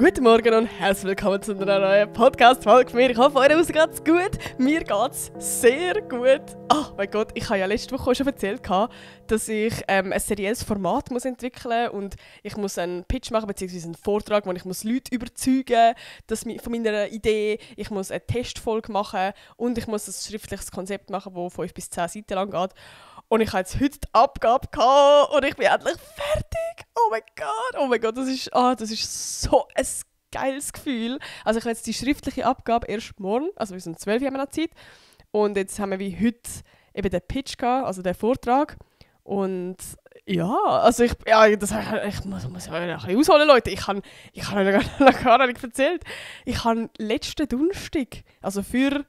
Guten Morgen und herzlich willkommen zu einer neuen Podcast-Folge von mir. Ich hoffe, euch geht's gut. Mir geht's sehr gut. Oh mein Gott, ich habe ja letzte Woche schon erzählt, dass ich ein serielles Format entwickeln muss und ich muss einen Pitch machen, beziehungsweise einen Vortrag, wo ich muss Leute überzeugen von meiner Idee. Ich muss eine Testfolge machen und ich muss ein schriftliches Konzept machen, das 5 bis 10 Seiten lang geht. Und ich hatte jetzt heute die Abgabe und ich bin endlich fertig. Oh mein Gott, das ist so ein geiles Gefühl. Also ich habe jetzt die schriftliche Abgabe erst morgen, also bis um 12 Uhr haben wir noch Zeit. Und jetzt haben wir wie heute eben den Pitch gehabt, also den Vortrag. Und ja, also ich muss ja ein bisschen ausholen, Leute. Ich habe noch gar nicht erzählt. Ich habe letzten Donnerstag, also für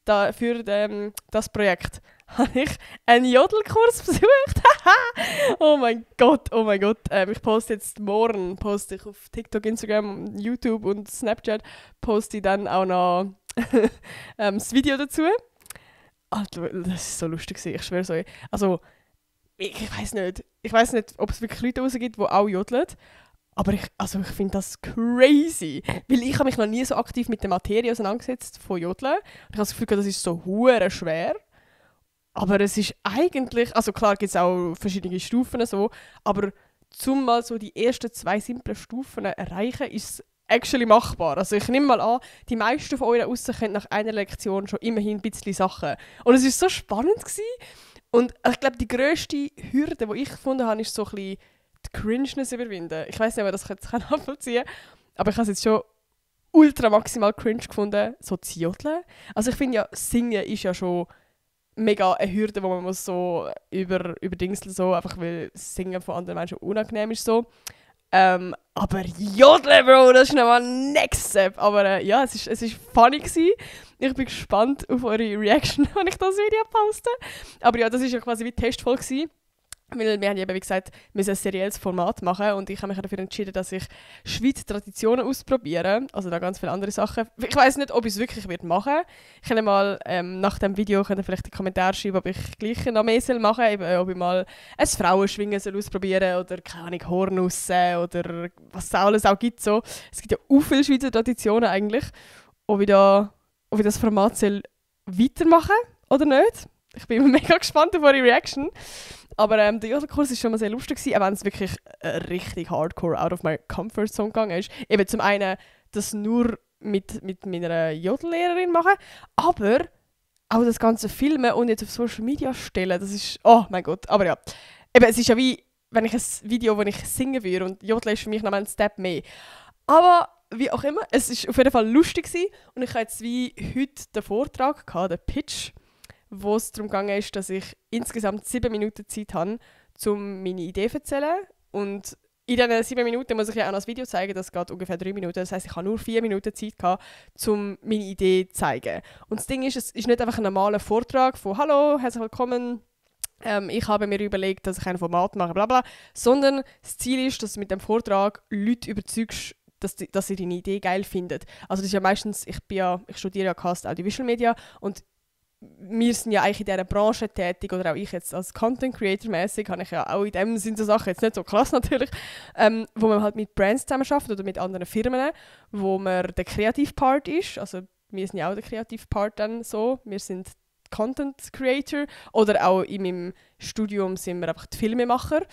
das Projekt, habe ich einen Jodelkurs besucht. Oh mein Gott. Ich poste jetzt morgen ich auf TikTok, Instagram, YouTube und Snapchat poste ich dann auch noch das Video dazu. Alter, das ist so lustig, ich schwöre so. Also, ich weiß nicht, ob es wirklich Leute raus gibt, die auch jodeln. Aber ich finde das crazy, weil ich habe mich noch nie so aktiv mit der Materie auseinandergesetzt von Jodeln. Und ich habe das Gefühl, das ist so hure schwer. Aber es ist eigentlich, also klar gibt es auch verschiedene Stufen so, aber zum mal so die ersten 2 simplen Stufen erreichen, ist es actually machbar. Also ich nehme mal an, die meisten von euch aussen können nach einer Lektion schon immerhin ein bisschen Sachen. Und es war so spannend gewesen. Und ich glaube, die grösste Hürde, die ich gefunden habe, ist so ein bisschen die Cringeness überwinden. Ich weiss nicht, ob das jetzt nachvollziehen kann, aber ich habe es jetzt schon ultra maximal cringe gefunden, so zu jodeln. Also ich finde ja, Singen ist ja schon mega eine Hürde, wo man muss so überdingseln, so, einfach weil Singen von anderen Menschen unangenehm ist. So. Aber jodeln, Bro, das ist nochmal next step. Aber ja, es ist funny gewesen. Ich bin gespannt auf eure Reaction, wenn ich das Video poste. Aber ja, das war ja quasi wie Testfolge gewesen. Weil wir haben eben, wie gesagt, ein serielles Format machen und ich habe mich dafür entschieden, dass ich Schweizer Traditionen ausprobiere, also da ganz viele andere Sachen. Ich weiss nicht, ob ich es wirklich machen werde. Ich kann mal nach dem Video vielleicht in die Kommentare schreiben, ob ich gleich noch mehr machen soll, ob ich mal ein Frauenschwingen ausprobieren oder keine Ahnung, Hornussen oder was es alles auch gibt. So. Es gibt ja auch viele Schweizer Traditionen eigentlich, ob ich das Format weitermachen soll oder nicht. Ich bin mega gespannt auf eure Reaction. Aber der Jodelkurs war schon mal sehr lustig, auch wenn es wirklich richtig hardcore out of my comfort zone gegangen ist. Eben zum einen das nur mit meiner Jodellehrerin machen, aber auch das ganze Filmen und jetzt auf Social Media stellen, das ist, oh mein Gott. Aber ja, eben, es ist ja wie, wenn ich ein Video, wo ich singen würde und Jodeln ist für mich noch mal ein Step mehr. Aber wie auch immer, es war auf jeden Fall lustig und ich habe jetzt wie heute den Vortrag gehabt, den Pitch, wo es darum ging, dass ich insgesamt 7 Minuten Zeit habe, um meine Idee zu erzählen. Und in diesen 7 Minuten muss ich ja auch noch das Video zeigen, das geht ungefähr 3 Minuten. Das heisst, ich habe nur 4 Minuten Zeit gehabt, um meine Idee zu zeigen. Und das Ding ist, es ist nicht einfach ein normaler Vortrag von «Hallo, herzlich willkommen, ich habe mir überlegt, dass ich ein Format mache, bla bla», sondern das Ziel ist, dass du mit dem Vortrag Leute überzeugst, dass sie deine Idee geil finden. Also das ist ja meistens, ich studiere ja Cast Audiovisual Media und wir sind ja eigentlich in dieser Branche tätig, oder auch ich jetzt als Content Creator mäßig habe ich ja auch in dem Sinne so Sachen, jetzt nicht so krass natürlich, wo man halt mit Brands zusammenarbeitet oder mit anderen Firmen, wo man der Kreativpart ist, also wir sind ja auch der Kreativpart dann so, wir sind Content Creator oder auch in meinem Studium sind wir einfach die Filmemacher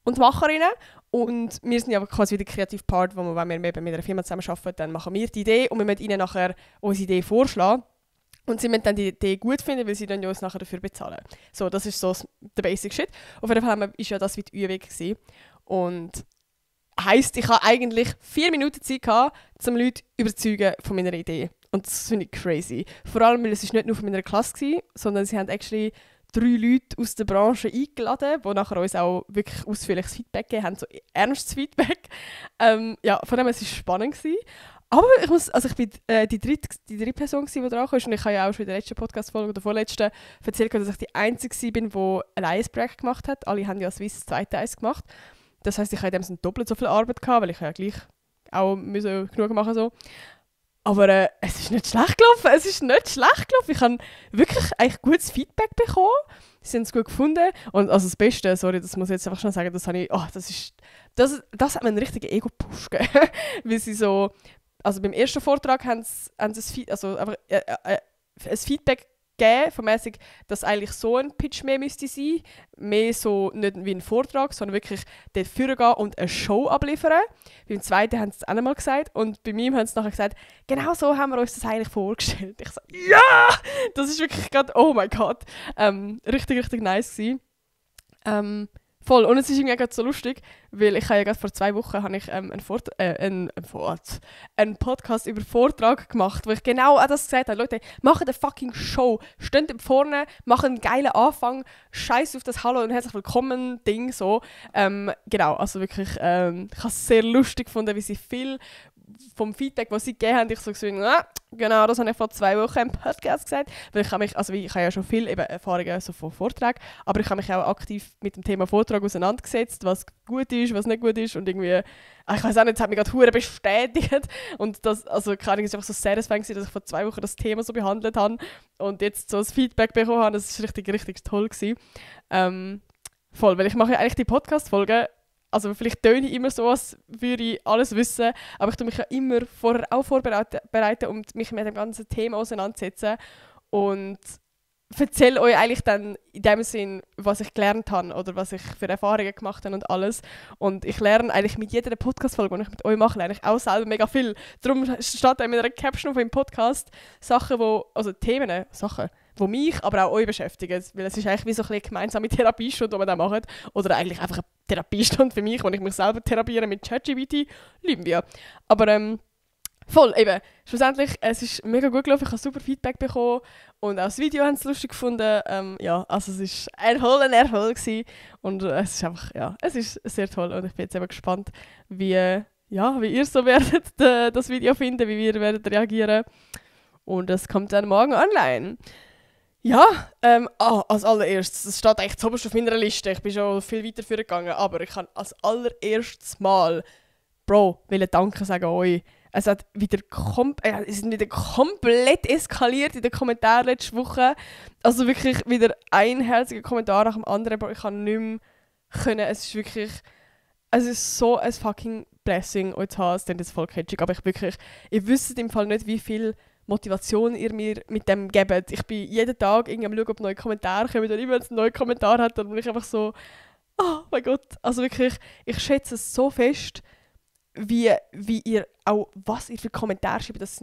und Macherinnen und wir sind ja quasi der Kreativpart, wo wir, wenn wir eben mit einer Firma zusammenarbeiten, dann machen wir die Idee und wir müssen ihnen nachher unsere Idee vorschlagen. Und sie müssen dann die Idee gut finden, weil sie dann uns nachher dafür bezahlen. So, das ist so der Basic Shit. Auf jeden Fall war ja das wie die Übung gewesen. Und heisst, ich hatte eigentlich 4 Minuten Zeit gehabt, um Leute überzeugen von meiner Idee. Und das finde ich crazy. Vor allem, weil es nicht nur von meiner Klasse war, sondern sie haben actually 3 Leute aus der Branche eingeladen, die nachher uns auch wirklich ausführliches Feedback gegeben haben, so ernstes Feedback. Ja, von dem war es spannend gewesen. Aber ich bin die dritte Person, die dran kam. Und ich habe ja auch schon in der letzten Podcast-Folge oder vorletzten erzählt, dass ich die Einzige bin, die allein ein Projekt gemacht hat. Alle haben ja Swiss 2 Teils gemacht. Das heisst, ich hatte in dem Sinne doppelt so viel Arbeit gehabt, weil ich ja gleich auch genug machen so. Aber es ist nicht schlecht gelaufen. Ich habe wirklich eigentlich gutes Feedback bekommen. Sie haben es gut gefunden. Und also das Beste, sorry, das muss ich jetzt einfach schon sagen, das ist das hat mir einen richtigen Ego-Push gegeben. Weil sie so, also beim ersten Vortrag haben sie ein Feedback gegeben, von mäßig, dass eigentlich so ein Pitch mehr müsste sein. Mehr so nicht wie ein Vortrag, sondern wirklich dort führen gehen und eine Show abliefern. Beim zweiten haben sie es auch einmal gesagt und bei mir haben sie nachher gesagt, genau so haben wir uns das eigentlich vorgestellt. Ich so, ja! Das ist wirklich gerade, oh mein Gott, richtig, richtig nice gewesen. Voll. Und es ist irgendwie gerade so lustig, weil ich habe ja gerade vor 2 Wochen habe ich einen Podcast über Vortrag gemacht, wo ich genau auch das gesagt habe. Leute, macht eine fucking Show. Steht da vorne, macht einen geilen Anfang, scheiß auf das Hallo und herzlich willkommen Ding so. Genau, also wirklich, ich habe es sehr lustig gefunden, wie sie viel vom Feedback, das sie gegeben haben, ich so gesagt, genau, das habe ich vor 2 Wochen im Podcast gesagt. Weil ich habe ja schon viel eben Erfahrungen so von Vorträgen, aber ich habe mich auch aktiv mit dem Thema Vortrag auseinandergesetzt, was gut ist, was nicht gut ist und irgendwie, ich weiß auch nicht, das hat mich gerade verdammt bestätigt und das, also keine Ahnung, es war einfach so satisfying, dass ich vor 2 Wochen das Thema so behandelt habe und jetzt so das Feedback bekommen habe, das war richtig, richtig toll gewesen. Voll, weil ich mache ja eigentlich die Podcast-Folgen. Also vielleicht töne ich immer so, als würde ich alles wissen, aber ich tue mich ja immer vorher auch vorbereiten und mich mit dem ganzen Thema auseinandersetzen und erzähle euch eigentlich dann in dem Sinn, was ich gelernt habe oder was ich für Erfahrungen gemacht habe und alles. Und ich lerne eigentlich mit jeder Podcast-Folge, die ich mit euch mache, lerne ich auch selber mega viel. Darum steht auch in meiner Caption von dem Podcast Themen, die mich, aber auch euch beschäftigen. Weil es ist eigentlich wie so eine gemeinsame Therapiestunde, die wir da machen. Oder eigentlich einfach eine Therapiestunde für mich, wo ich mich selber therapiere mit ChatGPT. Lieben wir. Aber voll, eben. Schlussendlich, es ist mega gut gelaufen. Ich habe super Feedback bekommen. Und auch das Video haben sie lustig gefunden. Ja, also es war ein Erfolg gewesen. Und es ist einfach, ja, es ist sehr toll. Und ich bin jetzt eben gespannt, wie ihr so werdet das Video finden, wie wir werdet reagieren. Und das kommt dann morgen online. Ja, als allererstes, das steht eigentlich zuoberst auf meiner Liste, ich bin schon viel weiter vorgegangen, aber ich kann als allererstes Mal, Danke sagen euch. Es sind wieder komplett eskaliert in den Kommentaren letzte Woche. Also wirklich wieder ein herziger Kommentar nach dem anderen, Bro, ich kann nicht mehr können. Es ist so ein fucking Blessing, euch zu haben, es klingt jetzt voll kitschig, aber ihr wisst im Fall nicht, wie viel Motivation ihr mir mit dem gebt. Ich bin jeden Tag irgendwie am schauen, ob neue Kommentare kommen. Und immer wenn es einen neuen Kommentar hat, dann bin ich einfach so, oh mein Gott. Also wirklich, ich schätze es so fest, wie ihr auch, was ihr für Kommentare schreibt. Das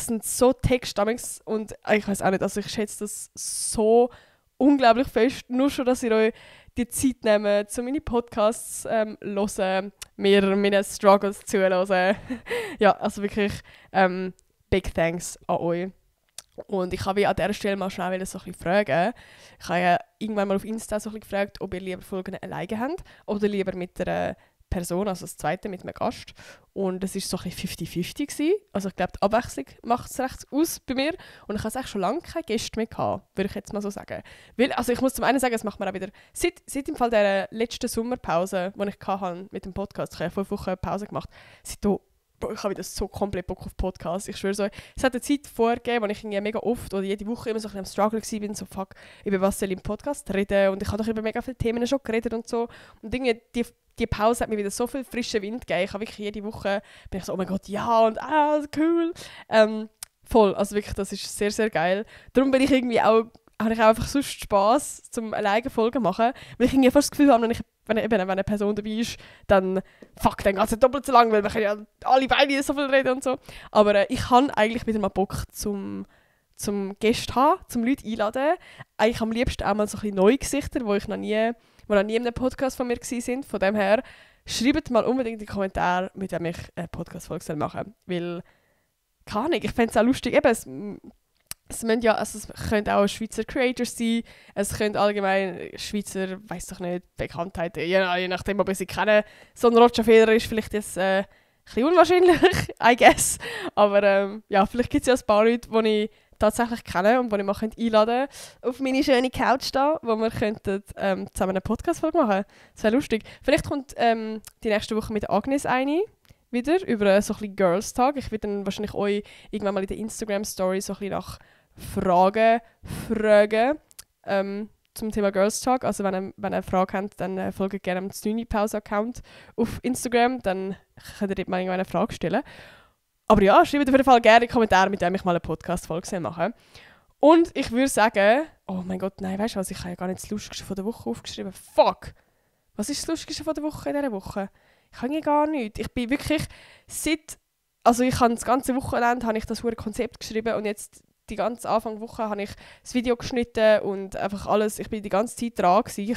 sind so Texte und ich weiß auch nicht, also ich schätze das so unglaublich fest. Nur schon, dass ihr euch die Zeit nehmt, um meine Podcasts hören, mir meine Struggles zuhören. Ja, also wirklich big thanks an euch. Und ich habe an dieser Stelle mal schnell so ein bisschen fragen. Ich habe ja irgendwann mal auf Insta so ein bisschen gefragt, ob ihr lieber Folgen alleine habt oder lieber mit einer Person, also das zweite mit einem Gast. Und es war so ein bisschen 50-50 gewesen. Also ich glaube, die Abwechslung macht es recht aus bei mir. Und ich habe eigentlich schon lange keine Gäste mehr gehabt, würde ich jetzt mal so sagen. Weil, also ich muss zum einen sagen, es macht mir auch wieder, seit im Fall der letzten Sommerpause, die ich hatte mit dem Podcast, ich habe ja 5 Wochen Pause gemacht, ich habe wieder so komplett Bock auf Podcasts. Ich schwöre so, es hat eine Zeit vorgegeben, wo ich mega oft oder jede Woche immer so ein bisschen am Struggle war, so fuck, über was soll ich im Podcast reden. Und ich habe doch über mega viele Themen schon geredet und so. Und irgendwie die Pause hat mir wieder so viel frischen Wind gegeben. Ich habe wirklich jede Woche, bin ich so, oh mein Gott, ja und cool. Voll, also wirklich, das ist sehr, sehr geil. Darum bin ich irgendwie auch, habe ich auch einfach sonst Spass zum alleine Folgen machen, weil ich irgendwie fast das Gefühl habe, wenn eine Person dabei ist, dann dann geht es doppelt so lang, weil wir können ja alle beide so viel reden und so. Aber ich habe eigentlich wieder mal Bock zum Gäste haben, zum Leute einladen. Eigentlich am liebsten auch mal so ein bisschen neue Gesichter, die noch nie in einem Podcast von mir waren. Von dem her, schreibt mal unbedingt in die Kommentare, mit wem ich eine Podcast-Folge machen soll. Weil, keine Ahnung, ich fände es auch lustig. Eben, es können auch Schweizer Creators sein, es können allgemein Schweizer, weiss doch nicht, Bekanntheiten, je nachdem, ob ihr sie kennen. So ein Roger Federer ist vielleicht jetzt ein bisschen unwahrscheinlich, I guess. Aber vielleicht gibt es ja ein paar Leute, die ich tatsächlich kenne und die ich mal einladen könnte auf meine schöne Couch da, wo wir könnten, zusammen eine Podcast-Folge machen. Das wäre lustig. Vielleicht kommt die nächste Woche mit Agnes eine wieder über so ein bisschen Girls-Tag. Ich werde dann wahrscheinlich euch irgendwann mal in der Instagram-Story so ein bisschen nach Fragen fragen zum Thema Girls Talk. Also wenn ihr eine Frage habt, dann folgt gerne dem Stüni-Pause-Account auf Instagram. Dann könnt ihr dort mal eine Frage stellen. Aber ja, schreibt auf jeden Fall gerne in die Kommentare, mit dem ich mal eine Podcast-Folge mache. Und ich würde sagen, oh mein Gott, nein, weißt du was, ich habe ja gar nicht das Lustigste von der Woche aufgeschrieben. Fuck! Was ist das Lustigste von der Woche in dieser Woche? Ich habe gar nichts. Ich bin wirklich ich habe das ganze Wochenende habe ich das Konzept geschrieben und jetzt die ganze Anfang der Woche habe ich das Video geschnitten und einfach alles, ich bin die ganze Zeit dran gewesen.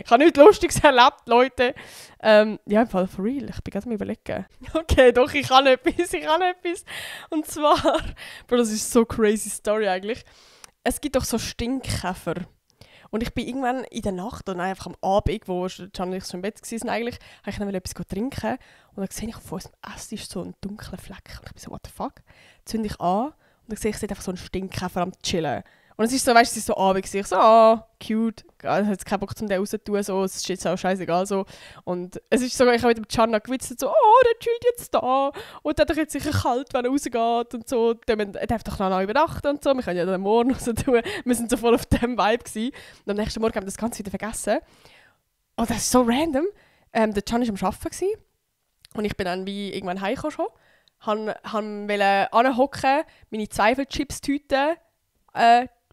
Ich habe nichts Lustiges erlebt, Leute. Ja, im Fall for real, ich bin gerade mal überlegen. Okay, doch, ich habe etwas. Und zwar, Bro, das ist so crazy Story eigentlich. Es gibt doch so Stinkkäfer. Und ich bin irgendwann in der Nacht oder einfach am Abend, wo Can und ich schon im Bett waren eigentlich, habe ich dann etwas trinken und dann sehe ich auf unserem Esstisch so einen dunklen Fleck. Und ich bin so, what the fuck? Zünde ich an und dann sehe ich einfach so einen Stinkkäfer am Chillen. Und es ist so, weißt du, es ist so Abend, ich so, cute, ich habe jetzt keinen Bock, um den rauszutun, so, es ist jetzt auch scheißegal, so. Und es ist sogar, ich habe mit dem Can gewitzelt, so, der chillt jetzt da und der hat doch jetzt sicher kalt, wenn er rausgeht und so, der darf doch noch übernachten und so, wir können ja dann morgen raus tun, wir sind so voll auf dem Vibe gewesen. Und am nächsten Morgen haben wir das Ganze wieder vergessen. Und das ist so random, der Can war am Arbeiten gewesen, und ich bin dann wie irgendwann heimgekommen schon, wollte anhocken, meine Zweifelchips-Tüte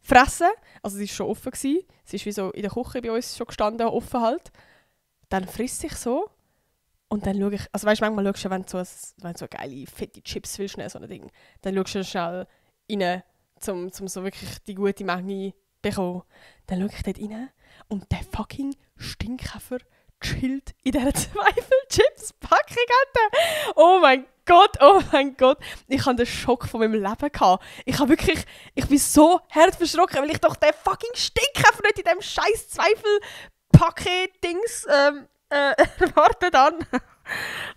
fressen. Also sie war schon offen gewesen. Sie ist wie so in der Küche bei uns schon gestanden, offen halt. Dann frisst ich so und dann schaue ich, also weißt du, manchmal schaust du, wenn du so geile, fette Chips willst, so ein Ding, dann schaust du schnell rein, um so wirklich die gute Menge zu bekommen. Dann schaue ich dort rein und der fucking Stinkkäfer chillt in dieser Zweifel-Chips-Packung. Oh mein Gott. Ich hatte den Schock von meinem Leben gehabt. Ich bin so hart verschrocken, weil ich doch den fucking Stinkkäfer nicht in diesem scheiß Zweifel-Paket-Dings erwartet habe.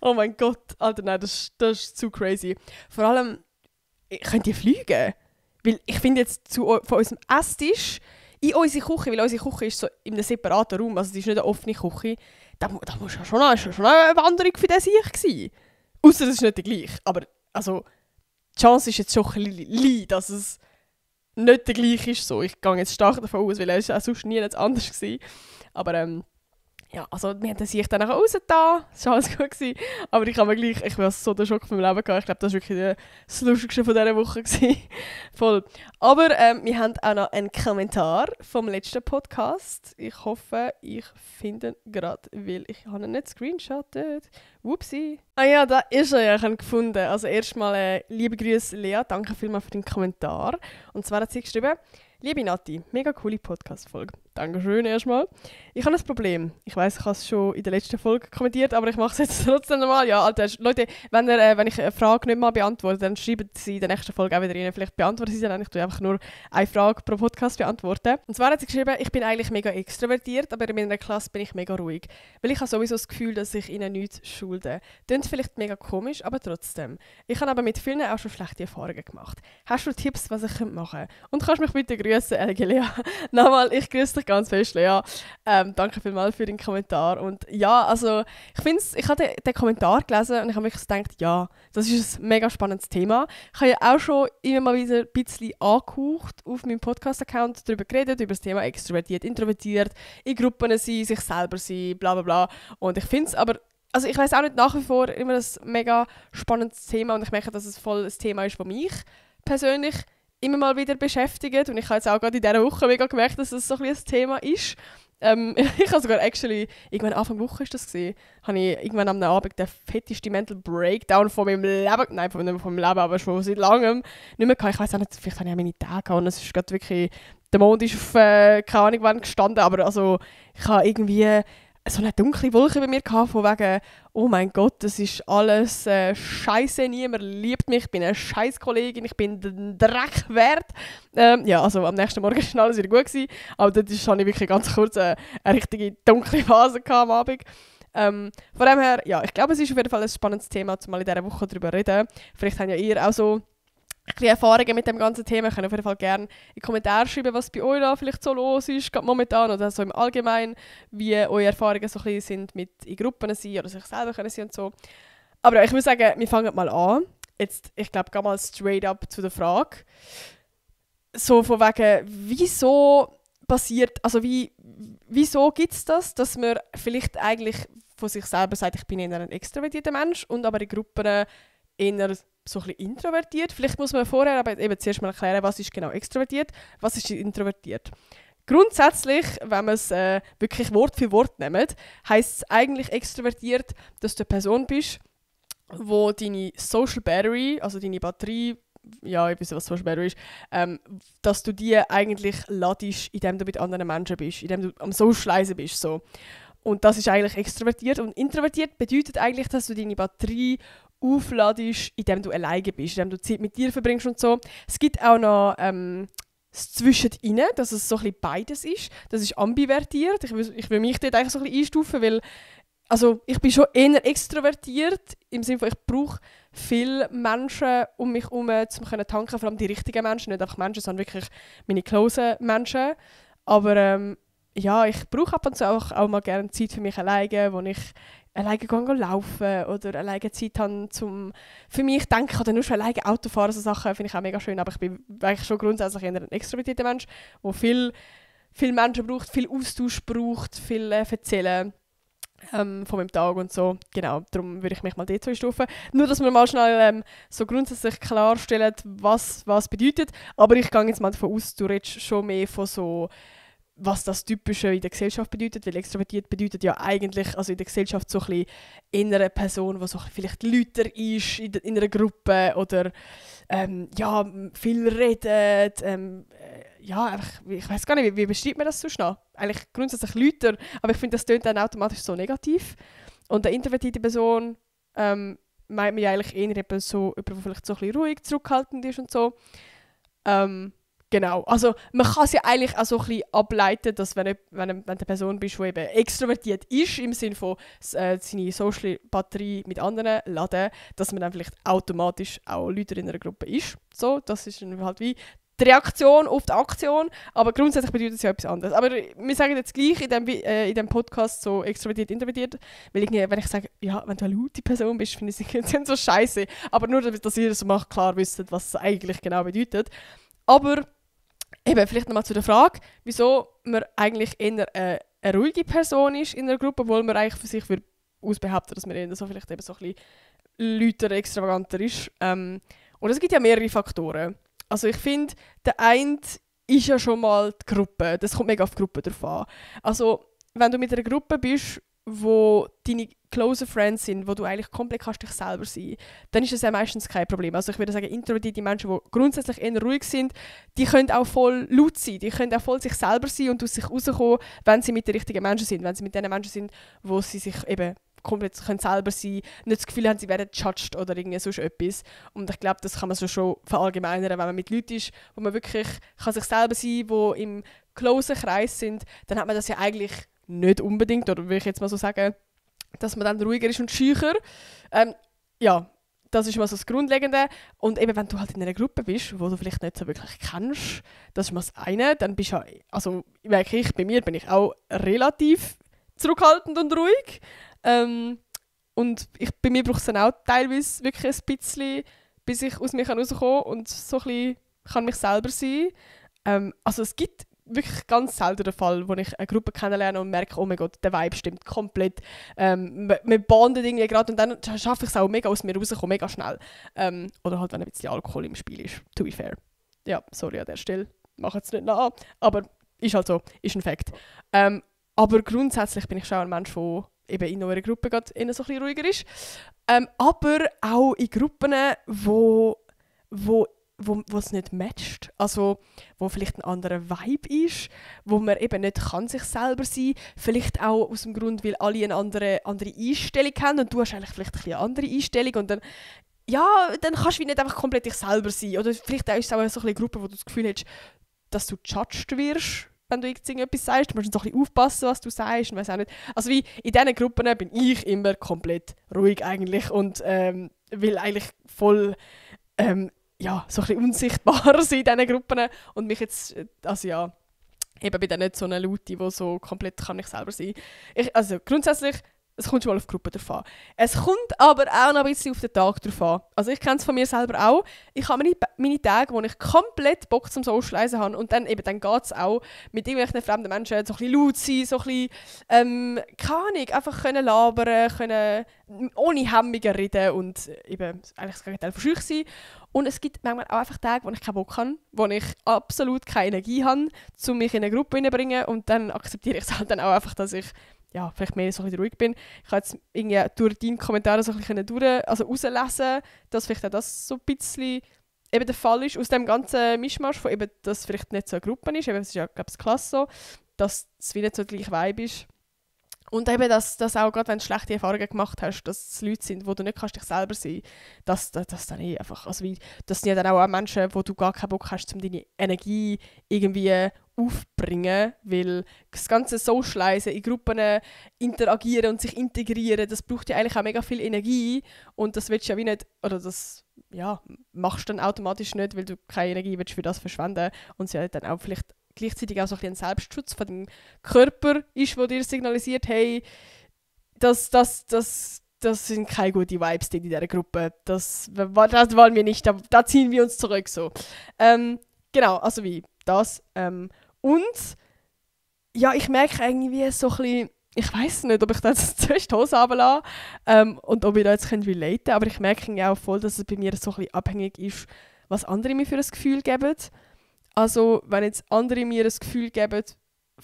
Oh mein Gott, Alter, nein, das ist zu crazy. Vor allem, könnt ihr fliegen? Weil ich finde jetzt von unserem Esstisch in unsere Küche, weil unsere Küche ist so in einem separaten Raum, also es ist nicht eine offene Küche, da muss ja schon eine Wanderung für den Sieg sein. Ausser es ist nicht der gleiche. Aber also, die Chance ist jetzt schon ein bisschen, dass es nicht der gleiche ist. So. Ich gehe jetzt stark davon aus, weil er ist auch sonst nie anders gewesen. Aber ja, also wir haben den Sieg dann nachher rausgetan. Das war alles gut gewesen. Aber ich war so den Schock von meinem Leben gehabt. Ich glaube, das war wirklich das Lustigste von dieser Woche gewesen. Voll. Aber wir haben auch noch einen Kommentar vom letzten Podcast. Ich hoffe, ich finde ihn gerade, weil ich habe ihn nicht gescreenshottet. Whoopsie. Ah ja, da ist er ja, ich habe ihn gefunden. Also erstmal liebe Grüße Lea, danke vielmals für den Kommentar. Und zwar hat sie geschrieben: Liebe Nati, mega coole Podcast-Folge. Dankeschön erstmal. Ich habe ein Problem. Ich weiss, ich habe es schon in der letzten Folge kommentiert, aber ich mache es jetzt trotzdem nochmal. Ja, Alter, Leute, wenn ich eine Frage nicht mal beantworte, dann schreiben sie in der nächsten Folge auch wieder rein. Vielleicht beantworten sie sie dann. Ich tue einfach nur eine Frage pro Podcast beantworten. Und zwar hat sie geschrieben, ich bin eigentlich mega extrovertiert, aber in meiner Klasse bin ich mega ruhig. Weil ich habe sowieso das Gefühl, dass ich ihnen nichts schulde. Klingt vielleicht mega komisch, aber trotzdem. Ich habe aber mit vielen auch schon schlechte Erfahrungen gemacht. Hast du Tipps, was ich machen könnte? Und kannst mich bitte grüßen, Lea. Nochmal, ich grüße dich ganz fest, Lea. Danke vielmals für den Kommentar. Und ja, also ich habe den Kommentar gelesen und ich habe mich gedacht, ja, das ist ein mega spannendes Thema. Ich habe ja auch schon immer mal wieder ein bisschen angehaucht auf meinem Podcast-Account darüber geredet, über das Thema extrovertiert, introvertiert, in Gruppen sein, sich selber sein, bla bla bla. Und ich finde es aber, also ich weiss auch nicht, nach wie vor immer ein mega spannendes Thema und ich merke, dass es voll ein Thema ist, das mich persönlich immer mal wieder beschäftigt. Und ich habe jetzt auch gerade in dieser Woche mega gemerkt, dass es so ein bisschen ein Thema ist. Ich habe sogar irgendwann Anfang Woche ist das gesehen, habe ich irgendwann am Abend den fetteste Mental Breakdown von meinem Leben, nein, von meinem Leben, aber schon seit langem nicht mehr gehabt. Ich weiss auch nicht, vielleicht habe ich auch meine Tage gehabt und es ist gerade wirklich, der Mond ist auf, keine Ahnung wann gestanden, aber also ich habe irgendwie so eine dunkle Wolke bei mir gehabt, von wegen, oh mein Gott, das ist alles scheiße, niemand liebt mich, ich bin eine scheiß Kollegin, ich bin den Dreck wert. Ja, also am nächsten Morgen war alles wieder gut gewesen, aber dort hatte ich wirklich ganz kurz eine richtige dunkle Phase am Abend. Von dem her, ja, ich glaube, es ist auf jeden Fall ein spannendes Thema, um mal in dieser Woche darüber zu reden. Vielleicht habt ja ihr auch so ein bisschen Erfahrungen mit dem ganzen Thema. Ihr könnt auf jeden Fall gerne in die Kommentare schreiben, was bei euch da vielleicht so los ist, gerade momentan oder so im Allgemeinen, wie eure Erfahrungen so ein bisschen sind mit in Gruppen sein oder sich selber können sein und so. Aber ja, ich würde sagen, wir fangen mal an. Jetzt, ich glaube, geh mal straight up zu der Frage. So von wegen, wieso passiert, also wieso gibt es das, dass man vielleicht eigentlich von sich selber sagt, ich bin eher ein extrovertierter Mensch und aber in Gruppen eher so ein bisschen introvertiert. Vielleicht muss man vorher aber eben zuerst mal erklären, was ist genau extrovertiert, was ist introvertiert. Grundsätzlich, wenn man es wirklich Wort für Wort nimmt, heisst es eigentlich extrovertiert, dass du eine Person bist, wo deine Social Battery, also deine Batterie, ja, ich weiß nicht, was Social Battery ist, dass du die eigentlich ladest, indem du mit anderen Menschen bist, indem du am Socialisen bist. So. Und das ist eigentlich extrovertiert. Und introvertiert bedeutet eigentlich, dass du deine Batterie aufladest, indem du alleine bist, indem du Zeit mit dir verbringst und so. Es gibt auch noch das Zwischendrin, dass es so ein bisschen beides ist. Das ist ambivertiert. Ich will mich dort eigentlich so ein bisschen einstufen, weil also ich bin schon eher extrovertiert, im Sinne von, ich brauche viele Menschen um mich herum, um tanken zu können, vor allem die richtigen Menschen, nicht einfach Menschen, sondern wirklich meine closen Menschen. Aber ja, ich brauche ab und zu auch mal gerne Zeit für mich alleine, wo ich alleine gehe laufen oder alleine Zeit habe, für mich denken oder nur schon alleine Auto fahren, so Sachen finde ich auch mega schön, aber ich bin eigentlich schon grundsätzlich eher ein extrovertierter Mensch, der viel Menschen braucht, viel Austausch braucht, viel erzählen von meinem Tag und so. Genau, darum würde ich mich mal dort so einstufen. Nur, dass wir mal schnell so grundsätzlich klarstellen, was bedeutet. Aber ich gehe jetzt mal davon aus, du redest schon mehr von so, was das Typische in der Gesellschaft bedeutet, weil extrovertiert bedeutet ja eigentlich, also in der Gesellschaft so ein bisschen eher eine Person, die so vielleicht lauter ist in einer Gruppe oder ja, viel redet, ja, einfach, ich weiß gar nicht, wie beschreibt man das so schnell? Eigentlich grundsätzlich lauter, aber ich finde, das tönt dann automatisch so negativ. Und eine introvertierte Person meint man ja eigentlich eher jemand, der vielleicht so ein bisschen ruhig, zurückhaltend ist und so. Genau, also man kann es ja eigentlich auch so ein bisschen ableiten, dass wenn du eine Person bist, die eben extrovertiert ist, im Sinne von seine Social Batterie mit anderen laden, dass man dann vielleicht automatisch auch Leute in einer Gruppe ist. So, das ist dann halt wie die Reaktion auf die Aktion, aber grundsätzlich bedeutet es ja etwas anderes. Aber wir sagen jetzt gleich in dem Podcast so extrovertiert, introvertiert, weil wenn ich sage, ja, wenn du eine laute Person bist, finde ich es so scheiße. Aber nur, dass ihr so mal klar wisst, was es eigentlich genau bedeutet. Aber eben, vielleicht nochmal zu der Frage, wieso man eigentlich eher eine ruhige Person ist in einer Gruppe, obwohl man eigentlich für sich ausbehaupten, dass man eher so vielleicht eben so ein bisschen lauter, extravaganter ist. Und es gibt ja mehrere Faktoren. Also ich finde, der eine ist ja schon mal die Gruppe. Das kommt mega auf die Gruppe drauf an. Also wenn du mit einer Gruppe bist, wo deine close Friends sind, wo du eigentlich komplett kannst dich selber sein, dann ist das ja meistens kein Problem. Also ich würde sagen, introvertierte Menschen, die grundsätzlich eher ruhig sind, die können auch voll laut sein, die können auch voll sich selber sein und aus sich rauskommen, wenn sie mit den richtigen Menschen sind, wenn sie mit den Menschen sind, wo sie sich eben komplett können selber sein, nicht das Gefühl haben, sie werden judged oder irgendwie sonst etwas. Und ich glaube, das kann man so schon verallgemeinern, wenn man mit Leuten ist, wo man wirklich kann sich selber sein kann, die im closen Kreis sind, dann hat man das ja eigentlich nicht unbedingt, oder will ich jetzt mal so sagen, dass man dann ruhiger ist und schücher. Ja, das ist mal so das Grundlegende. Und eben, wenn du halt in einer Gruppe bist, wo du vielleicht nicht so wirklich kennst, das ist mal das eine, dann bist du ja, also merke ich, bei mir bin ich auch relativ zurückhaltend und ruhig. Und bei mir braucht es dann auch teilweise wirklich ein bisschen, bis ich aus mir rauskommen kann und so ein bisschen kann mich selber sein. Also es gibt wirklich ganz selten den Fall, wo ich eine Gruppe kennenlerne und merke, oh mein Gott, der Vibe stimmt komplett. Wir bonden irgendwie gerade und dann schaffe ich es auch mega aus mir rauszukommen, mega schnell. Oder halt, wenn ein bisschen Alkohol im Spiel ist, to be fair. Ja, sorry an der Stelle, mache es nicht nach, aber ist halt so, ist ein Fakt. Aber grundsätzlich bin ich schon ein Mensch, der eben in einer Gruppe gerade so ein bisschen ruhiger ist. Aber auch in Gruppen, wo es nicht matcht, also wo vielleicht ein anderer Vibe ist, wo man eben nicht kann sich selber sein kann, vielleicht auch aus dem Grund, weil alle eine andere Einstellung haben und du hast eigentlich vielleicht eine andere Einstellung und dann, ja, dann kannst du nicht einfach komplett dich selber sein. Oder vielleicht ist es auch so ein bisschen eine Gruppe, wo du das Gefühl hast, dass du judged wirst, wenn du irgendetwas sagst. Du musst so ein bisschen aufpassen, was du sagst. Und weiss auch nicht. Also wie in diesen Gruppen bin ich immer komplett ruhig eigentlich und will eigentlich voll ja, so ein bisschen unsichtbarer sein in diesen Gruppen und mich jetzt, also ja, eben bin dann nicht so eine Laute, die so komplett kann ich selber sein. Also grundsätzlich Es kommt schon mal auf die Gruppe drauf an. Es kommt aber auch noch ein bisschen auf den Tag drauf an. Also ich kenne es von mir selber auch. Ich habe meine Tage, wo ich komplett Bock zum Socialisen habe und dann geht es auch mit irgendwelchen fremden Menschen so ein bisschen laut sein, so ein bisschen, keine Ahnung, einfach können labern, können ohne Hemmungen reden und eben eigentlich das Gegenteil von schüch sein. Und es gibt manchmal auch einfach Tage, wo ich keinen Bock habe, wo ich absolut keine Energie habe, um mich in eine Gruppe reinzubringen und dann akzeptiere ich es halt dann auch einfach, dass ich vielleicht mehr so ein bisschen ruhig bin. Ich habe jetzt irgendwie durch deine Kommentare so ein bisschen rauslesen, dass vielleicht auch das so ein bisschen eben der Fall ist, aus dem ganzen Mischmasch von eben, dass es vielleicht nicht so eine Gruppe ist, eben, es ist ja, glaube ich, Klasse so, dass es wie nicht so der gleiche Vibe ist. Und eben, dass auch gerade, wenn du schlechte Erfahrungen gemacht hast, dass es Leute sind, wo du nicht kannst dich selber sein kannst, dass dann einfach, also wie, das sind ja dann auch Menschen, wo du gar keinen Bock hast, um deine Energie irgendwie aufbringen, weil das ganze Socialisen, in Gruppen interagieren und sich integrieren, das braucht ja eigentlich auch mega viel Energie und das willst du ja wie nicht, oder das machst du dann automatisch nicht, weil du keine Energie willst für das verschwenden und es ja dann auch vielleicht gleichzeitig auch so ein Selbstschutz von dem Körper ist, der dir signalisiert, hey, das sind keine guten Vibes in dieser Gruppe. Das wollen wir nicht, da ziehen wir uns zurück. So. Genau, also wie das. Und ja, ich merke irgendwie so ein bisschen, ich weiß nicht, ob ich das zuerst die Hose runterlasse und ob ich da jetzt relaten kann, aber ich merke irgendwie auch voll, dass es bei mir so ein bisschen abhängig ist, was andere mir für ein Gefühl geben. Also, wenn jetzt andere mir ein Gefühl geben,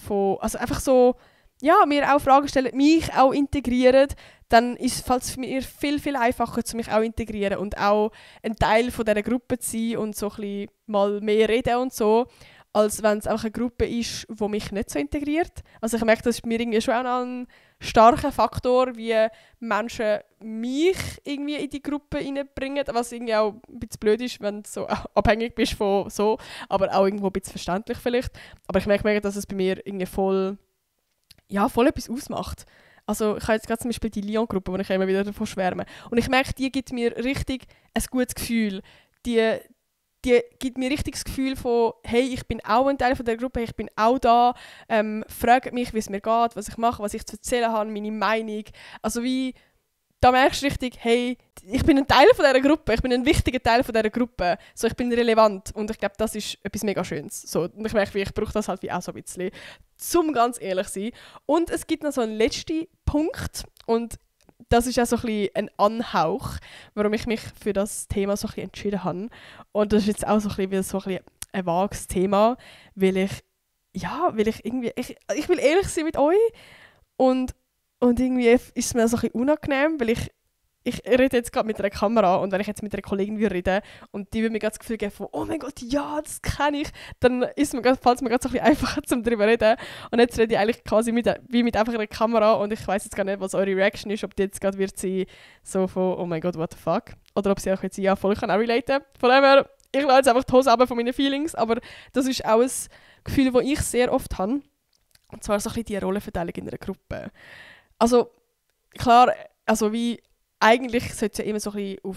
also einfach so, ja, mir auch Fragen stellen, mich auch integrieren, dann fällt es mir viel, viel einfacher, mich auch integrieren und auch ein Teil von dieser Gruppe zu sein und so ein bisschen mal mehr reden und so, als wenn es einfach eine Gruppe ist, die mich nicht so integriert. Also ich merke, das ist mir irgendwie schon auch ein starker Faktor, wie Menschen mich irgendwie in die Gruppe reinbringen, was irgendwie auch ein bisschen blöd ist, wenn du so abhängig bist von so, aber auch irgendwo ein bisschen verständlich vielleicht. Aber ich merke, dass es bei mir irgendwie voll etwas ausmacht. Also ich habe jetzt gerade zum Beispiel die Lyon-Gruppe, wo ich immer wieder davon schwärme. Und ich merke, die gibt mir richtig ein gutes Gefühl. Die gibt mir richtig das Gefühl von, hey, ich bin auch ein Teil von der Gruppe, ich bin auch da, fragt mich, wie es mir geht, was ich mache, was ich zu erzählen habe, meine Meinung. Also wie, da merkst du richtig, hey, ich bin ein Teil von dieser Gruppe, ich bin ein wichtiger Teil von dieser Gruppe, so, ich bin relevant und ich glaube, das ist etwas mega Schönes. So, und ich merke, ich brauche das halt wie auch so ein bisschen, zum ganz ehrlich zu sein. Und es gibt noch so einen letzten Punkt und das ist auch so ein bisschen ein Anhauch, warum ich mich für das Thema so ein bisschen entschieden habe. Und das ist jetzt auch so ein bisschen ein vages Thema, weil ich irgendwie, ich will ehrlich sein mit euch und irgendwie ist es mir so ein bisschen unangenehm, weil ich rede jetzt gerade mit einer Kamera und wenn ich jetzt mit einer Kollegin rede und die würde mir das Gefühl geben von, oh mein Gott, ja, das kenne ich, dann fällt es mir gerade so ein bisschen einfacher, zum darüber reden. Und jetzt rede ich eigentlich quasi wie mit einfach einer Kamera und ich weiß jetzt gar nicht, was eure Reaction ist, ob die jetzt gerade wird sie so von, oh mein Gott, what the fuck? Oder ob sie auch jetzt voll kann auch relaten. Von dem her, ich lasse jetzt einfach die Hose runter von meinen Feelings, aber das ist auch ein Gefühl, das ich sehr oft habe. Und zwar so ein bisschen die Rollenverteilung in einer Gruppe. Also, klar, also wie eigentlich sollte es ja immer so ein bisschen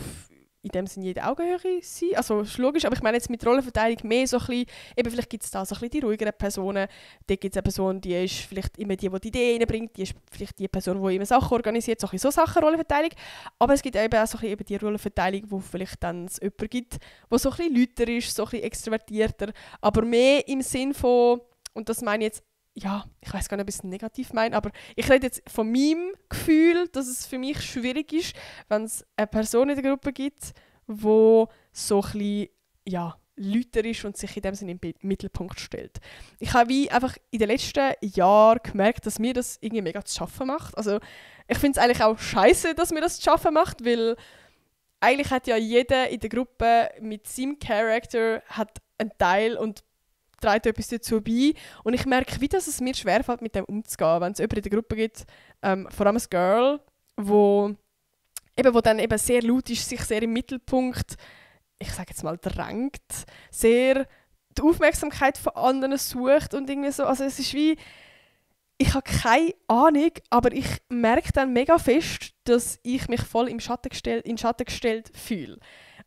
in dem Sinne jede Augenhöhe sein. Also ist logisch, aber ich meine jetzt mit Rollenverteilung mehr so ein bisschen, eben vielleicht gibt es da so ein bisschen die ruhigeren Personen, da gibt es eine Person, die ist vielleicht immer die Idee reinbringt, die ist vielleicht die Person, die immer Sachen organisiert, so ein bisschen so Sachen, Rollenverteilung. Aber es gibt eben auch so ein bisschen eben die Rollenverteilung, wo vielleicht dann es jemanden gibt, der so ein bisschen lauter ist, so ein bisschen extrovertierter, aber mehr im Sinn von, und das meine ich jetzt, ja, ich weiß gar nicht, ob ich es negativ meine, aber ich rede jetzt von meinem Gefühl, dass es für mich schwierig ist, wenn es eine Person in der Gruppe gibt, die so ein bisschen, lauter ist und sich in dem Sinne im Mittelpunkt stellt. Ich habe wie einfach in den letzten Jahren gemerkt, dass mir das irgendwie mega zu schaffen macht. Also ich finde es eigentlich auch scheiße, dass mir das zu schaffen macht, weil eigentlich hat ja jeder in der Gruppe mit seinem Charakter hat einen Teil und trägt etwas dazu bei. Und ich merke, wie dass es mir schwerfällt, mit dem umzugehen. Wenn es jemanden in der Gruppe gibt, vor allem ein Girl, wo dann eben sehr laut ist, sich sehr im Mittelpunkt, ich sage jetzt mal, drängt, sehr die Aufmerksamkeit von anderen sucht und irgendwie so. Also es ist wie, ich habe keine Ahnung, aber ich merke dann mega fest, dass ich mich voll in den Schatten gestellt fühle.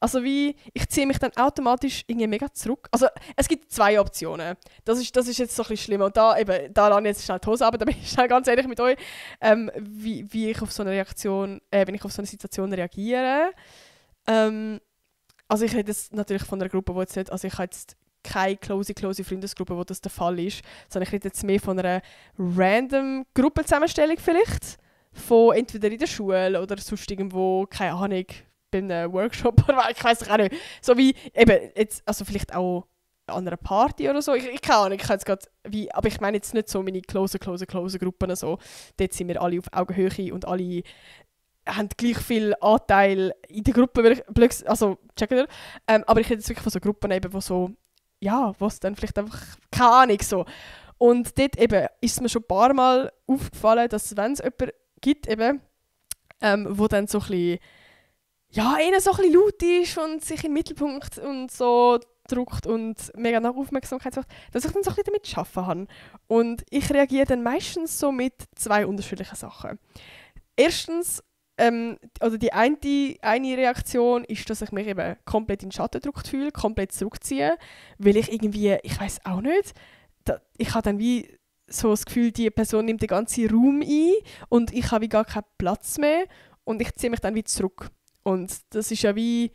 Also wie, ich ziehe mich dann automatisch irgendwie mega zurück. Also es gibt 2 Optionen. Das ist jetzt so ein bisschen schlimm. Und da lasse ich jetzt schnell die Hose ab, da bin ich schnell ganz ehrlich mit euch, wie ich auf so eine Reaktion, wenn ich auf so eine Situation reagiere. Also ich rede jetzt natürlich von einer Gruppe, wo jetzt nicht, also ich habe jetzt keine close Freundesgruppe, wo das der Fall ist, sondern ich rede jetzt mehr von einer random Gruppenzusammenstellung vielleicht, von entweder in der Schule oder sonst irgendwo, keine Ahnung, bei einem Workshop oder ich weiß auch nicht. So wie eben jetzt, also vielleicht auch an einer Party oder so. Ich keine Ahnung, ich kann jetzt gerade wie, aber ich meine jetzt nicht so meine close Gruppen so. Dort sind wir alle auf Augenhöhe und alle haben gleich viel Anteil in der Gruppe, also checkt ihr? Aber ich rede jetzt wirklich von so Gruppen eben, wo so, ja, was dann vielleicht einfach, keine Ahnung, so. Und dort eben ist mir schon ein paar Mal aufgefallen, dass wenn es jemanden gibt, eben, wo dann so ein bisschen, ja, eher so ein bisschen laut ist und sich im Mittelpunkt und so drückt und mega nach Aufmerksamkeit sucht, dass ich dann so ein bisschen damit arbeiten kann. Und ich reagiere dann meistens so mit 2 unterschiedlichen Sachen. Erstens, oder die eine Reaktion ist, dass ich mich eben komplett in den Schatten gedrückt fühle, komplett zurückziehe, weil ich irgendwie, ich weiß auch nicht, ich habe dann wie so das Gefühl, die Person nimmt den ganzen Raum ein und ich habe wie gar keinen Platz mehr und ich ziehe mich dann wie zurück. Und das ist ja wie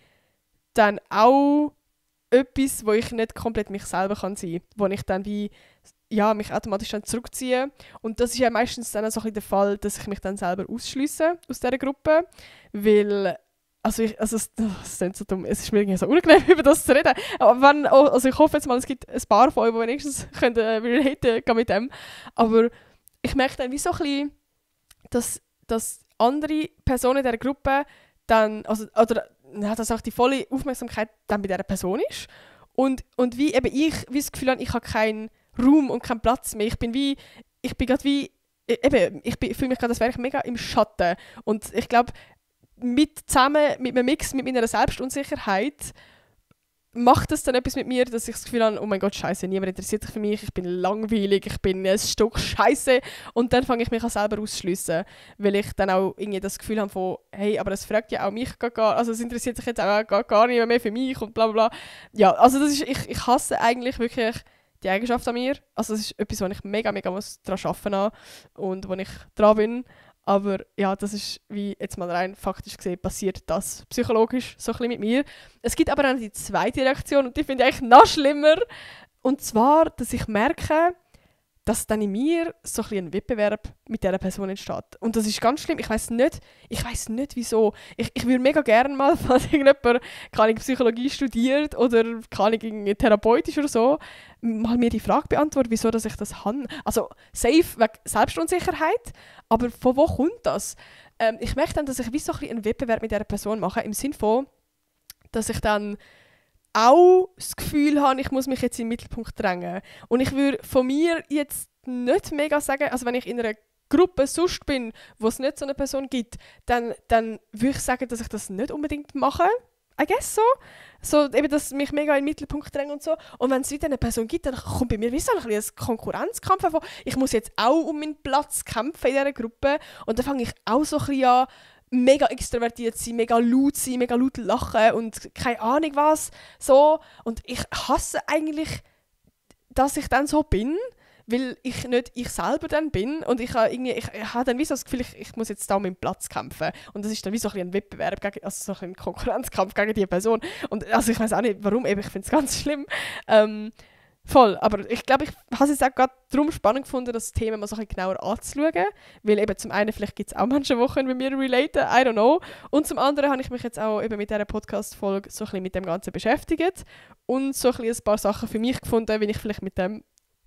dann auch etwas, wo ich nicht komplett mich selber kann sein kann, wo ich dann wie ja, mich automatisch dann zurückziehe. Und das ist ja meistens dann auch so ein bisschen der Fall, dass ich mich dann selber ausschliesse aus dieser Gruppe, weil es klingt so dumm, es ist mir irgendwie so unangenehm, über das zu reden. Aber also ich hoffe jetzt mal, es gibt ein paar von euch, die wenigstens relaten können mit dem. Aber ich merke dann wie so ein bisschen, dass andere Personen in dieser Gruppe dann, dass auch die volle Aufmerksamkeit dann bei dieser Person ist. Und wie eben ich wie das Gefühl habe, ich habe keinen Raum und keinen Platz mehr. Ich fühle mich gerade, als wäre ich mega im Schatten. Und ich glaube, zusammen mit einem Mix mit meiner Selbstunsicherheit macht das dann etwas mit mir, dass ich das Gefühl habe, oh mein Gott, scheiße, niemand interessiert sich für mich, ich bin langweilig, ich bin ein Stück scheiße. Und dann fange ich mich auch selber auszuschliessen, weil ich dann auch irgendwie das Gefühl habe von, hey, aber es fragt ja auch mich gar, also es interessiert sich jetzt auch gar nicht mehr für mich und bla bla bla. Ja, also das ist, ich hasse eigentlich wirklich die Eigenschaft an mir. Also das ist etwas, wo ich mega muss daran arbeiten muss und wo ich dran bin. Aber ja, das ist, wie jetzt mal rein faktisch gesehen, passiert das psychologisch so ein bisschen mit mir. Es gibt aber auch die zweite Reaktion und die finde ich eigentlich noch schlimmer. Und zwar, dass ich merke, dass dann in mir so ein bisschen ein Wettbewerb mit dieser Person entsteht. Und das ist ganz schlimm. Ich weiss nicht wieso. Ich würde mega gerne mal, falls irgendjemand Psychologie studiert oder therapeutisch oder so, mal mir die Frage beantworten, wieso dass ich das habe. Also safe wegen Selbstunsicherheit, aber von wo kommt das? Ich merke dann, dass ich wie so ein bisschen einen Wettbewerb mit dieser Person mache, im Sinne von, dass ich dann auch das Gefühl habe, ich muss mich jetzt in den Mittelpunkt drängen. Und ich würde von mir jetzt nicht mega sagen, also wenn ich in einer Gruppe sonst bin, wo es nicht so eine Person gibt, dann würde ich sagen, dass ich das nicht unbedingt mache. I guess so. So eben, dass mich mega in den Mittelpunkt drängen und so. Und wenn es wieder eine Person gibt, dann kommt bei mir wie so ein Konkurrenzkampf hervor. Ich muss jetzt auch um meinen Platz kämpfen in dieser Gruppe. Und dann fange ich auch so ein bisschen an, mega extrovertiert sein, mega laut lachen und keine Ahnung was. So. Und ich hasse eigentlich, dass ich dann so bin, weil ich nicht ich selber dann bin und ich habe dann wie so das Gefühl, ich muss jetzt da um meinen Platz kämpfen. Und das ist dann wie so ein Wettbewerb, also so ein Konkurrenzkampf gegen diese Person. Und also ich weiß auch nicht, warum, eben, ich finde es ganz schlimm. Voll, aber ich glaube, ich habe es jetzt auch gerade darum spannend gefunden, das Thema mal so ein bisschen genauer anzuschauen, weil eben zum einen, vielleicht gibt es auch Menschen, die mit mir relaten, I don't know, und zum anderen habe ich mich jetzt auch eben mit dieser Podcast-Folge so ein bisschen mit dem Ganzen beschäftigt und so ein paar Sachen für mich gefunden, wie ich vielleicht mit dem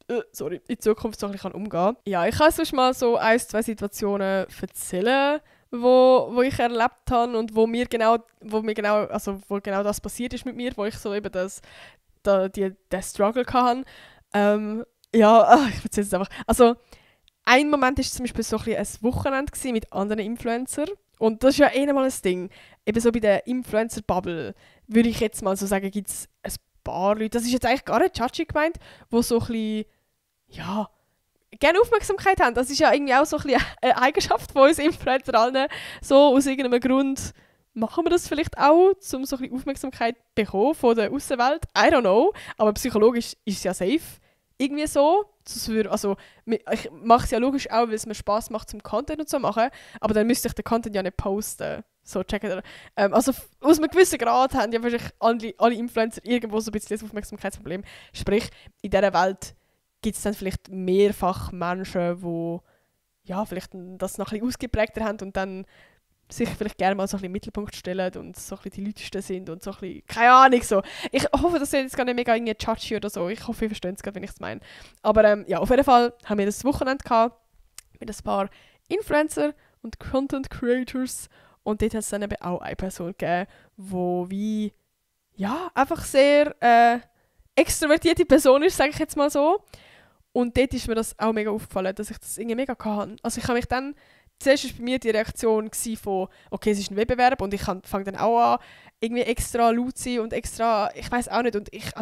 in Zukunft so ein bisschen umgehen kann. Ja, ich kann sonst mal so 1-2 Situationen erzählen, wo ich erlebt habe und wo genau das passiert ist mit mir, wo ich so eben den Struggle hatte. Ich erzähle es einfach. Also, ein Moment war zum Beispiel so ein Wochenende mit anderen Influencern. Und das ist ja mal ein Ding. Eben so bei der Influencer-Bubble, würde ich jetzt mal so sagen, gibt es ein paar Leute, das ist jetzt eigentlich gar nicht judgy gemeint, die so ein bisschen, ja, gerne Aufmerksamkeit haben. Das ist ja irgendwie auch so ein bisschen eine Eigenschaft von uns Influencer allen, so aus irgendeinem Grund machen wir das vielleicht auch, um so ein bisschen Aufmerksamkeit zu bekommen von der Außenwelt? I don't know. Aber psychologisch ist es ja safe. Irgendwie so. Also, ich mache es ja logisch auch, weil es mir Spass macht, zum Content und so machen. Aber dann müsste ich den Content ja nicht posten. So, checken ihr. Also, aus einem gewissen Grad haben ja wahrscheinlich alle Influencer irgendwo so ein bisschen das Aufmerksamkeitsproblem. Sprich, in dieser Welt gibt es dann vielleicht mehrfach Menschen, die ja, vielleicht das noch ein bisschen ausgeprägter haben und dann sich vielleicht gerne mal so ein bisschen im Mittelpunkt stellen und so ein bisschen die Leutesten sind und so ein bisschen, keine Ahnung, so. Ich hoffe, das ist jetzt gar nicht mega irgendwie judgy oder so. Ich hoffe, ihr versteht es gerade, wenn ich es meine. Aber ja, auf jeden Fall haben wir das Wochenende gehabt mit ein paar Influencer und Content Creators und dort hat es dann eben auch eine Person gegeben, die wie, ja, einfach sehr extrovertierte Person ist, sage ich jetzt mal so. Und dort ist mir das auch mega aufgefallen, dass ich das irgendwie mega kann. Also ich habe mich dann, zuerst war bei mir die Reaktion von, okay, es ist ein Wettbewerb und ich fange dann auch an, irgendwie extra laut zu sein und extra, ich weiß auch nicht, und ich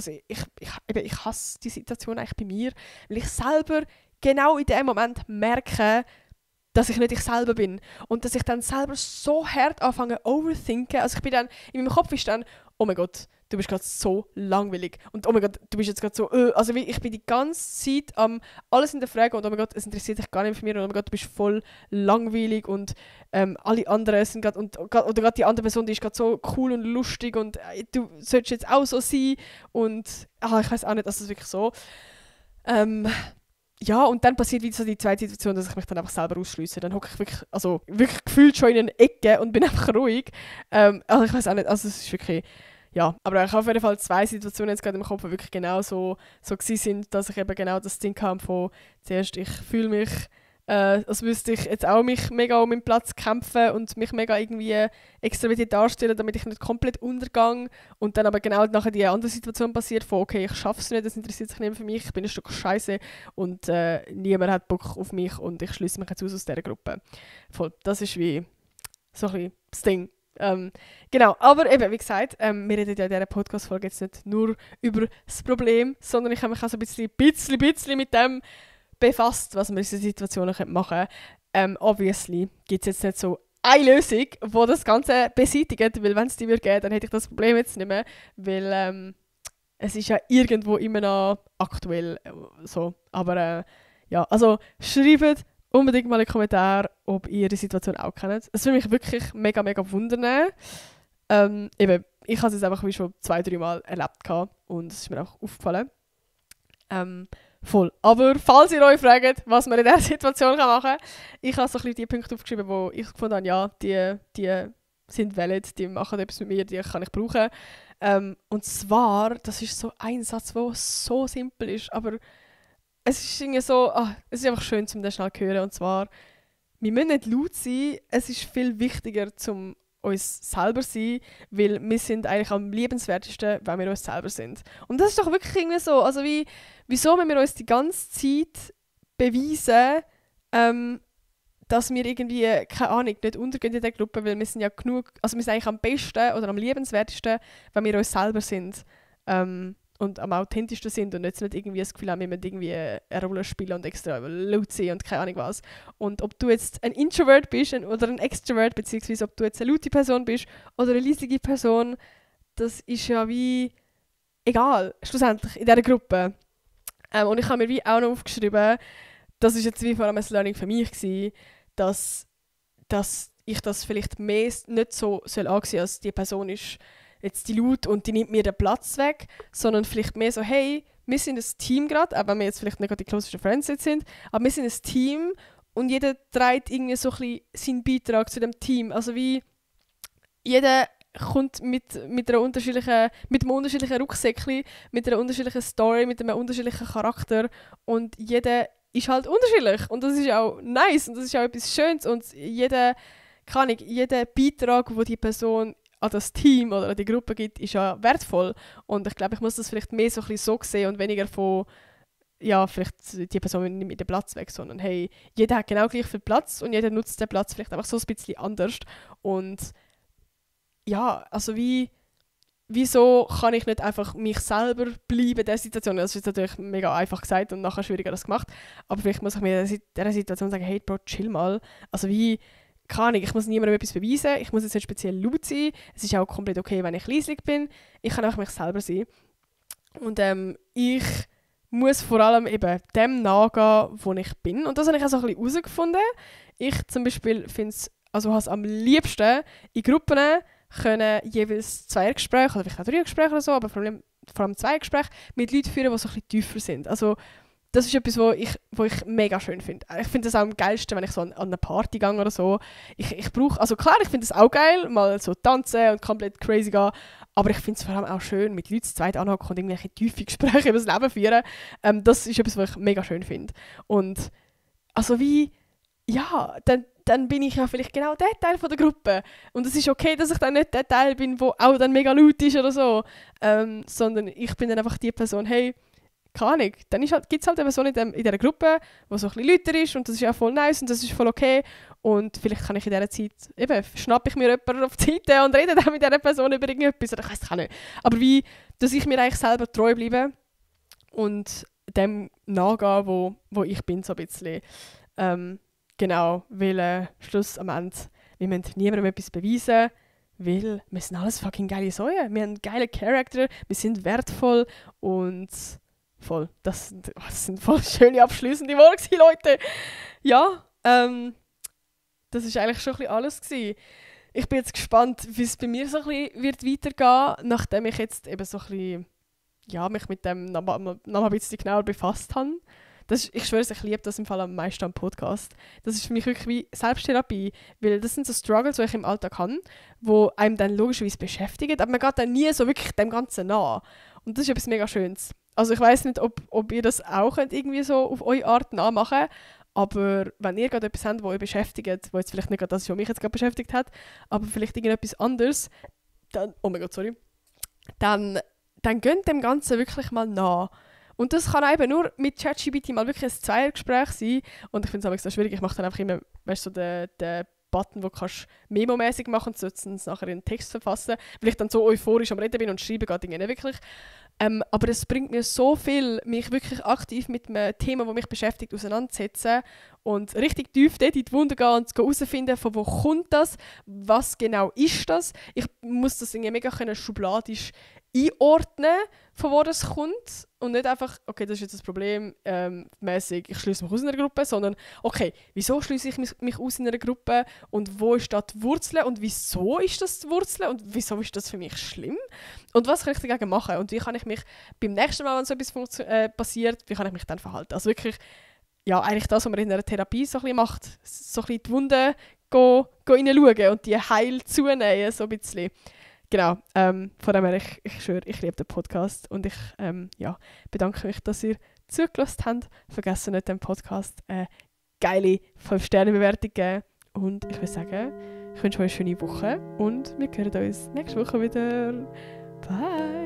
hasse die Situation eigentlich bei mir, weil ich selber genau in dem Moment merke, dass ich nicht ich selber bin und dass ich dann selber so hart anfange overthinken. Also ich bin dann, in meinem Kopf ist dann, oh mein Gott, du bist gerade so langweilig und oh mein Gott, du bist jetzt gerade so, also ich bin die ganze Zeit alles in der Frage und oh mein Gott, es interessiert dich gar nicht für mich und oh mein Gott, du bist voll langweilig und alle anderen sind gerade, oder gerade die andere Person, die ist gerade so cool und lustig und du solltest jetzt auch so sein und ich weiß auch nicht, dass das wirklich so. Ja, und dann passiert wieder so die zweite Situation, dass ich mich dann einfach selber ausschliesse. Dann hocke ich wirklich gefühlt schon in einer Ecke und bin einfach ruhig. Also ich weiß auch nicht, also es ist wirklich, ja. Aber ich habe auf jeden Fall 2 Situationen jetzt gerade im Kopf, die wirklich genau so gewesen sind, dass ich eben genau das Ding habe von zuerst, ich fühle mich, als müsste ich jetzt auch mich mega um meinen Platz kämpfen und mich mega irgendwie extrovertiert darstellen, damit ich nicht komplett untergehe. Und dann aber genau nachher die andere Situation passiert von, okay, ich schaffe es nicht, das interessiert sich nicht mehr für mich, ich bin ein Stück Scheiße und niemand hat Bock auf mich und ich schließe mich jetzt aus dieser Gruppe. Voll, das ist wie so ein bisschen das Ding. Genau, aber eben, wie gesagt, wir reden ja in dieser Podcast-Folge jetzt nicht nur über das Problem, sondern ich habe mich auch so ein bisschen mit dem befasst, was wir in diesen Situationen machen können. Obviously gibt es jetzt nicht so eine Lösung, die das Ganze beseitigt, weil wenn es die würde geben, dann hätte ich das Problem jetzt nicht mehr, weil es ist ja irgendwo immer noch aktuell so. Aber ja, also schreibt unbedingt mal in den Kommentaren, ob ihr die Situation auch kennt. Es würde mich wirklich mega, mega wundern. Eben, ich habe es jetzt einfach wie schon 2-3 Mal erlebt und es ist mir auch aufgefallen. Voll. Aber falls ihr euch fragt, was man in dieser Situation machen kann, ich habe so ein bisschen die Punkte aufgeschrieben, wo ich gefunden habe, ja, die sind valid, die machen etwas mit mir, die kann ich brauchen. Und zwar, das ist so ein Satz, der so simpel ist, aber es ist irgendwie so, es ist einfach schön, um das schnell zu hören. Und zwar, wir müssen nicht laut sein, es ist viel wichtiger, um uns selber zu sein, weil wir sind eigentlich am liebenswertesten, wenn wir uns selber sind. Und das ist doch wirklich irgendwie so, also wieso müssen wir uns die ganze Zeit beweisen, dass wir irgendwie, keine Ahnung, nicht untergehen in der Gruppe, weil wir sind ja genug, also wir sind eigentlich am besten oder am liebenswertesten, wenn wir uns selber sind. Und am authentischsten sind und jetzt nicht irgendwie das Gefühl haben, wir müssen irgendwie eine Rolle spielen und extra laut sein und keine Ahnung was. Und ob du jetzt ein Introvert bist oder ein Extrovert, beziehungsweise ob du jetzt eine laute Person bist oder eine leisige Person, das ist ja wie egal, schlussendlich, in dieser Gruppe. Und ich habe mir wie auch noch aufgeschrieben, das ist jetzt wie vor allem ein Learning für mich gewesen, dass ich das vielleicht mehr nicht so soll ansehen, als die Person ist jetzt die laut und die nimmt mir den Platz weg, sondern vielleicht mehr so, hey, wir sind ein Team gerade, auch wenn wir jetzt vielleicht nicht gerade die closest Friends jetzt sind, aber wir sind ein Team und jeder trägt irgendwie so ein bisschen seinen Beitrag zu dem Team. Also wie jeder kommt mit einem unterschiedlichen Rucksäckchen, mit einer unterschiedlichen Story, mit einem unterschiedlichen Charakter und jeder ist halt unterschiedlich und das ist auch nice und das ist auch etwas Schönes und jeder Beitrag, den die Person an das Team oder an die Gruppe gibt, ist ja wertvoll. Und ich glaube, ich muss das vielleicht mehr so ein bisschen so sehen und weniger von, ja, vielleicht die Person nimmt mir den Platz weg, sondern hey, jeder hat genau gleich viel Platz und jeder nutzt den Platz vielleicht einfach so ein bisschen anders. Und ja, also wieso kann ich nicht einfach mich selber bleiben in dieser Situation? Das ist jetzt natürlich mega einfach gesagt und nachher schwieriger das gemacht. Aber vielleicht muss ich mir in dieser Situation sagen, hey Bro, chill mal. Also keine Ahnung, ich muss niemandem etwas beweisen, ich muss jetzt nicht speziell laut sein, es ist auch komplett okay, wenn ich leislich bin, ich kann einfach mich selber sein. Und ich muss vor allem eben dem nachgehen, wo ich bin. Und das habe ich auch so ein bisschen herausgefunden. Ich zum Beispiel finde es, also habe es am liebsten in Gruppen können jeweils 2 Gespräche, oder vielleicht auch 3 Gespräche oder so, aber vor allem 2 Gespräche mit Leuten führen, die so ein bisschen tiefer sind. Also das ist etwas, was ich mega schön finde. Ich finde das auch am geilsten, wenn ich so an eine Party gehe oder so. Ich brauche, also klar, ich finde es auch geil, mal so tanzen und komplett crazy gehen, aber ich finde es vor allem auch schön, mit Leuten zu zweit anhocken und irgendwelche tiefe Gespräche über das Leben führen. Das ist etwas, was ich mega schön finde. Und also wie, ja, dann bin ich ja vielleicht genau der Teil von der Gruppe. Und es ist okay, dass ich dann nicht der Teil bin, der auch dann mega laut ist oder so. Sondern ich bin dann einfach die Person, hey, keine Ahnung, dann gibt es halt eine Person in dieser Gruppe, die so ein bisschen lauter ist und das ist ja voll nice und das ist voll okay. Und vielleicht kann ich in dieser Zeit, eben, schnappe ich mir jemanden auf die Seite und rede dann mit dieser Person über irgendetwas, oder ich weiss es auch nicht. Aber wie, dass ich mir eigentlich selber treu bleibe und dem nachgehe, wo ich bin, so ein bisschen. Genau, weil Schluss am Ende, wir müssen niemandem etwas beweisen, weil wir sind alles fucking geile Säue. Wir haben geile Charakter, wir sind wertvoll und voll. Das sind voll schöne abschliessende Worte, Leute. Ja, das ist eigentlich schon ein bisschen alles gewesen. Ich bin jetzt gespannt, wie es bei mir so ein bisschen wird weitergehen, nachdem ich jetzt eben so ein bisschen, ja, mich mit dem noch ein bisschen genauer befasst habe. Ich schwöre, ich liebe das im Fall am meisten am Podcast. Das ist für mich wirklich wie Selbsttherapie, weil das sind so Struggles, die ich im Alltag habe, die einem dann logischerweise beschäftigen, aber man geht dann nie so wirklich dem Ganzen nach. Und das ist etwas mega Schönes. Also ich weiss nicht, ob ihr das auch könnt irgendwie so auf eure Art nachmachen, aber wenn ihr gerade etwas habt, das euch beschäftigt, wo jetzt vielleicht nicht gerade das ist, was mich jetzt gerade beschäftigt hat, aber vielleicht irgendetwas anderes, dann, oh mein Gott, sorry, dann gönnt dem Ganzen wirklich mal nach. Und das kann eben nur mit ChatGPT mal wirklich ein Zweiergespräch sein. Und ich finde es so schwierig. Ich mache dann einfach immer, weißt du, so den Button, wo du Memo-mäßig machen kannst, und es nachher in einen Text verfassen. Weil ich dann so euphorisch am Reden bin und schreibe geht nicht wirklich. Aber es bringt mir so viel, mich wirklich aktiv mit einem Thema, das mich beschäftigt, auseinanderzusetzen und richtig tief dort in die Wunde gehen und herausfinden, von wo kommt das, was genau ist das. Ich muss das irgendwie mega schubladisch einordnen, von wo das kommt und nicht einfach, okay, das ist jetzt das Problem, mäßig, ich schließe mich aus in einer Gruppe, sondern okay, wieso schließe ich mich aus in einer Gruppe und wo ist da die Wurzel und wieso ist das die Wurzel und wieso ist das für mich schlimm und was kann ich dagegen machen und wie kann ich mich beim nächsten Mal, wenn so etwas passiert, wie kann ich mich dann verhalten? Also wirklich, ja, eigentlich das, was man in einer Therapie so ein bisschen macht, so ein bisschen die Wunden hineinschauen und die heil zunehmen, so ein bisschen. Genau, von dem her, ich schwöre, ich liebe den Podcast und ich bedanke mich, dass ihr zugelassen habt. Vergesst nicht, dem Podcast eine geile 5-Sterne-Bewertung geben. Und ich würde sagen, ich wünsche euch eine schöne Woche und wir hören uns nächste Woche wieder. Bye!